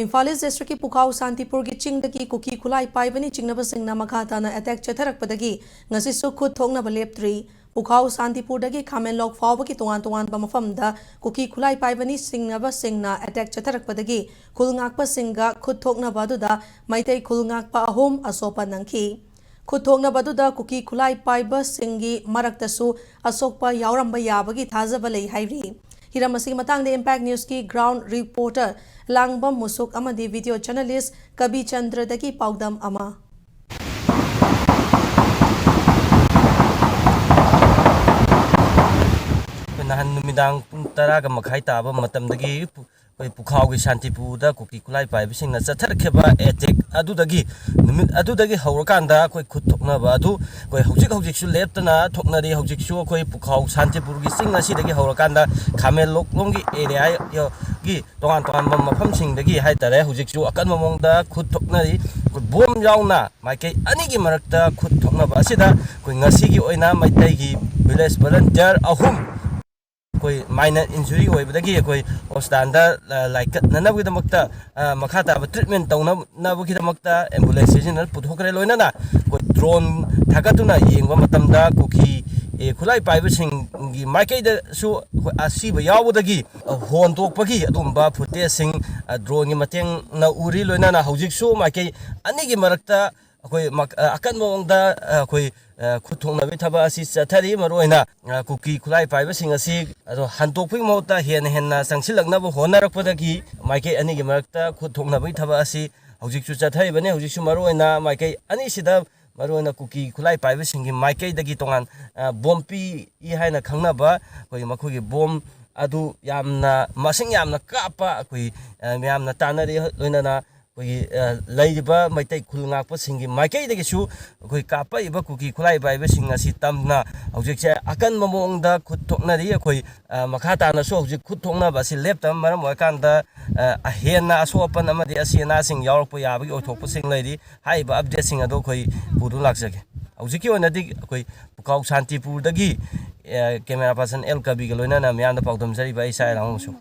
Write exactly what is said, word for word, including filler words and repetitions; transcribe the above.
ꯏꯝꯐꯥꯜ ꯏꯁ ꯗꯤꯁꯇ꯭ꯔꯤꯛꯀꯤ ꯄꯨꯈꯥꯎ ꯁꯥꯟꯇꯤꯄꯨꯔꯒꯤ ꯆꯤꯡꯗꯒꯤ ꯀꯨꯀꯤ ꯈꯨꯠꯂꯥꯏ ꯄꯥꯏꯕꯅꯤ ꯆꯤꯡꯅꯕꯁꯤꯡꯅ ꯃꯈꯥ ꯇꯥꯅ ꯑꯦꯇꯦꯛ ꯆꯠꯊꯔꯛꯄꯗꯒꯤ ꯉꯁꯤꯁꯨ ꯈꯨꯠ ꯊꯣꯛꯅꯕ ꯂꯦꯞꯇ꯭ꯔꯤ꯫ ꯄꯨꯈꯥꯎ ꯁꯥꯟꯇꯤꯄꯨꯔꯗꯒꯤ ꯈꯥꯃꯦꯟꯂꯣꯛ ꯐꯥꯎꯕꯒꯤ ꯇꯣꯉꯥꯟ ꯇꯣꯉꯥꯟꯕ ꯃꯐꯝꯗ ꯀꯨꯀꯤ ꯈꯨꯠꯂꯥꯏ ꯄꯥꯏꯕꯅꯤ ꯆꯤꯡꯅꯕꯁꯤꯡꯅ ꯑꯦꯇꯦꯛ ꯆꯠꯊꯔꯛꯄꯗꯒꯤ ꯈꯨꯜ ꯉꯥꯛꯄꯁꯤꯡꯒ ꯈꯨꯠ ꯊꯣꯛꯅꯕ ꯑꯗꯨꯗ ꯃꯩꯇꯩ ꯈꯨꯜ ꯉꯥꯛꯄ ꯑꯍꯨꯝ ꯑꯁꯣꯛꯄ ꯅꯪꯈꯤ꯫ ꯈꯨꯠ ꯊꯣꯛꯅꯕ ꯑꯗꯨꯗ ꯀꯨꯀꯤ ꯈꯨꯠꯂꯥꯏ ꯄꯥꯏꯕꯁꯤꯡꯒꯤ ꯃꯔꯛꯇꯁꯨ ꯑꯁꯣꯛꯄ ꯌꯥꯎꯔꯝꯕ ꯌꯥꯕꯒꯤ ꯊꯥꯖꯕ ꯂꯩ ꯍꯥꯏꯔꯤ꯫ ꯍꯤꯔꯝ ꯑꯁꯤꯒꯤ ꯃꯇꯥꯡꯗ Impact Newsꯀꯤ ground reporter ꯂꯥꯡꯕꯝ ꯃꯨꯁꯨꯛ ꯑꯃꯗꯤ video journalist ꯀꯕꯤ ꯆꯟꯗ꯭ꯔꯗꯒꯤ ꯄꯥꯎꯗꯝ ꯑꯃ꯫ ꯑꯩꯈꯣꯏ ꯅꯍꯥꯟ ꯅꯨꯃꯤꯗꯥꯡ ꯄꯨꯡ ꯇꯔꯥꯒ ꯃꯈꯥꯏ ꯇꯥꯕ ꯃꯇꯝꯗꯒꯤ ꯄꯨ-, ꯑꯩꯈꯣꯏ ꯄꯨꯈꯥꯎꯒꯤ ꯁꯥꯟꯇꯤꯄꯨꯔꯗ ꯀꯨꯀꯤ ꯈꯨꯠꯂꯥꯏ ꯄꯥꯏꯕꯁꯤꯡꯅ ꯆꯠꯊꯔꯛꯈꯤꯕ ꯑꯦꯇꯦꯛ ꯑꯗꯨꯗꯒꯤ, ꯅꯨꯃꯤꯠ ꯑꯗꯨꯗꯒꯤ ꯍꯧꯔꯀꯥꯟꯗ ꯑꯩꯈꯣꯏ ꯈꯨꯠ ꯊꯣꯛꯅꯕ ꯑꯗꯨ ꯑꯩꯈꯣꯏ ꯍꯧꯖꯤꯛ ꯍꯧꯖꯤꯛꯁꯨ ꯂꯦꯞꯇꯅ ꯊꯣꯛꯅꯔꯤ꯫ ꯍꯧꯖꯤꯛꯁꯨ ꯑꯩꯈꯣꯏ ꯄꯨꯈꯥꯎ ꯁꯥꯟꯇꯤꯄꯨꯔꯒꯤ ꯆꯤꯡ ꯑꯁꯤꯗꯒꯤ ꯍꯧꯔꯀꯥꯟꯗ ꯈꯥꯃꯦꯟꯂꯣꯛꯂꯣꯝꯒꯤ ꯑꯦꯔꯤꯌꯥꯒꯤ ꯇꯣꯉꯥꯟ ꯇꯣꯉꯥꯟꯕ ꯃꯐꯝꯁꯤꯡꯗꯒꯤ ꯍꯥꯏꯇꯥꯔꯦ, ꯍꯧꯖꯤꯛꯁꯨ ꯑꯀꯟꯕ ꯃꯑꯣꯡꯗ ꯈꯨꯠ ꯊꯣꯛꯅꯔꯤ꯫ ꯑꯩꯈꯣꯏ ꯕꯣꯝ ꯌꯥꯎꯅ ꯃꯥꯏꯀꯩ ꯑꯅꯤꯒꯤ ꯃꯔꯛꯇ ꯈꯨꯠ ꯊꯣꯛꯅꯕ ꯑꯁꯤꯗ ꯑꯩꯈꯣꯏ ꯉꯁꯤꯒꯤ ꯑꯣꯏꯅ ꯃꯩꯇꯩꯒꯤ village volunteer ꯑꯍꯨꯝ ꯑꯩꯈꯣꯏ minor injury ꯑꯣꯏꯕꯗꯒꯤ ꯑꯩꯈꯣꯏ ꯍꯣꯁꯄꯤꯇꯥꯜꯗ, ꯑ, ꯂꯥꯏꯀꯠꯅꯅꯕꯒꯤꯗꯃꯛꯇ, ꯑ, ꯃꯈꯥ ꯇꯥꯕ treatment ꯇꯧꯅꯅꯕꯒꯤꯗꯃꯛꯇ ambulance ꯁꯤꯖꯤꯟꯅ ꯄꯨꯊꯣꯛꯈ꯭ꯔꯦ꯫ ꯂꯣꯏꯅꯅ ꯑꯩꯈꯣꯏ drone ꯊꯥꯒꯠꯇꯨꯅ ꯌꯦꯡꯕ ꯃꯇꯝꯗ ꯀꯨꯀꯤ, ꯑꯦ, ꯈꯨꯠꯂꯥꯏ ꯄꯥꯏꯕꯁꯤꯡꯒꯤ ꯃꯥꯏꯀꯩꯗꯁꯨ ꯑꯩꯈꯣꯏ ꯑꯁꯤꯕ ꯌꯥꯎꯕꯗꯒꯤ, ꯑ, ꯍꯣꯟꯗꯣꯛꯄꯒꯤ ꯑꯗꯨꯒꯨꯝꯕ footageꯁꯤꯡ, ꯑ, droneꯒꯤ ꯃꯇꯦꯡꯅ ꯎꯔꯤ꯫ ꯂꯣꯏꯅꯅ ꯍꯧꯖꯤꯛꯁꯨ ꯃꯥꯏꯀꯩ ꯑꯅꯤꯒꯤ ꯃꯔꯛꯇ ꯑꯩꯈꯣꯏ ꯃꯛ-, ꯑ, ꯑꯀꯟꯕ ꯃꯑꯣꯡꯗ, ꯑ, ꯑꯩꯈꯣꯏ, ꯑ, ꯈꯨꯠ ꯊꯣꯛꯅꯕꯒꯤ ꯊꯕꯛ ꯑꯁꯤ ꯆꯠꯊꯔꯤ꯫ ꯃꯔꯨꯑꯣꯏꯅ, ꯑ, ꯀꯨꯀꯤ ꯈꯨꯠꯂꯥꯏ ꯄꯥꯏꯕꯁꯤꯡ ꯑꯁꯤ ꯑꯗꯣ ꯍꯟꯗꯣꯛꯄꯒꯤ ꯃꯍꯨꯠꯇ ꯍꯦꯟꯅ ꯍꯦꯟꯅ ꯆꯪꯁꯤꯜꯂꯛꯅꯕ ꯍꯣꯠꯅꯔꯛꯄꯗꯒꯤ ꯃꯥꯏꯀꯩ ꯑꯅꯤꯒꯤ ꯃꯔꯛꯇ ꯈꯨꯠ ꯊꯣꯛꯅꯕꯒꯤ ꯊꯕꯛ ꯑꯁꯤ ꯍꯧꯖꯤꯛꯁꯨ ꯆꯠꯊꯔꯤꯕꯅꯤ꯫ ꯍꯧꯖꯤꯛꯁꯨ ꯃꯔꯨꯑꯣꯏꯅ ꯃꯥꯏꯀꯩ ꯑꯅꯤꯁꯤꯗ, ꯃꯔꯨꯑꯣꯏꯅ ꯀꯨꯀꯤ ꯈꯨꯠꯂꯥꯏ ꯄꯥꯏꯕꯁꯤꯡꯒꯤ ꯃꯥꯏꯀꯩꯗꯒꯤ ꯇꯣꯉꯥꯟ, ꯑ, ꯕꯣꯝ ꯄꯤ ꯍꯥꯏꯅ ꯈꯪꯅꯕ ꯑꯩꯈꯣꯏ ꯃꯈꯣꯏꯒꯤ ꯕꯣꯝ ꯑꯗꯨ ꯌꯥꯝꯅ ꯃꯁꯤꯡ ꯌꯥꯝꯅ ꯀꯥꯞꯄ ꯑꯩꯈꯣꯏ, ꯑ, ꯃꯌꯥꯝꯅ ꯇꯥꯟꯅꯔꯤ꯫ ꯂꯣꯏꯅꯅ ꯑꯩꯈꯣꯏꯒꯤ, ꯑ, ꯂꯩꯔꯤꯕ ꯃꯩꯇꯩ ꯈꯨꯜ ꯉꯥꯛꯄꯁꯤꯡꯒꯤ ꯃꯥꯏꯀꯩꯗꯒꯤꯁꯨ ꯑꯩꯈꯣꯏ ꯀꯥꯞꯄꯛꯏꯕ ꯀꯨꯀꯤ ꯈꯨꯠꯂꯥꯏ ꯄꯥꯏꯕꯁꯤꯡ ꯑꯁꯤ ꯇꯝꯅ ꯍꯧꯖꯤꯛꯁꯦ ꯑꯀꯟꯕ ꯃꯑꯣꯡꯗ ꯈꯨꯠ ꯊꯣꯛꯅꯔꯤ꯫ ꯑꯩꯈꯣꯏ, ꯑ, ꯃꯈꯥ ꯇꯥꯅꯁꯨ ꯍꯧꯖꯤꯛ ꯈꯨꯠ ꯊꯣꯛꯅꯕ ꯑꯁꯤ ꯂꯦꯞꯇꯕ ꯃꯔꯝ ꯑꯣꯏꯔꯀꯥꯟꯗ, ꯑ, ꯍꯦꯟꯅ ꯑꯁꯣꯛ ꯑꯄꯟ ꯑꯃꯗꯤ ꯑꯁꯤ ꯑꯅꯥꯁꯤꯡ ꯌꯥꯎꯔꯛꯄ ꯌꯥꯕꯒꯤ ꯑꯣꯏꯊꯣꯛꯄꯁꯤꯡ ꯂꯩꯔꯤ꯫ ꯍꯥꯏꯔꯤꯕ updateꯁꯤꯡ ꯑꯗꯨ ꯑꯩꯈꯣꯏ ꯄꯨꯗꯨꯅ ꯂꯥꯛꯆꯒꯦ꯫ ꯍꯧꯖꯤꯛꯀꯤ ꯑꯣꯏꯅꯗꯤ ꯑꯩꯈꯣꯏ ꯄꯨꯈꯥꯎ ꯁꯥꯟꯇꯤꯄꯨꯔꯗꯒꯤ, ꯑ, camera person ꯑꯦꯜ ꯀꯕꯤꯒ ꯂꯣꯏꯅꯅ ꯃꯤꯌꯥꯝꯗ ꯄꯥꯎꯗꯝꯖꯔꯤꯕ ꯑꯩ ꯁꯥꯏ ꯔꯥꯍꯨꯜ ꯃꯨꯁꯨ꯫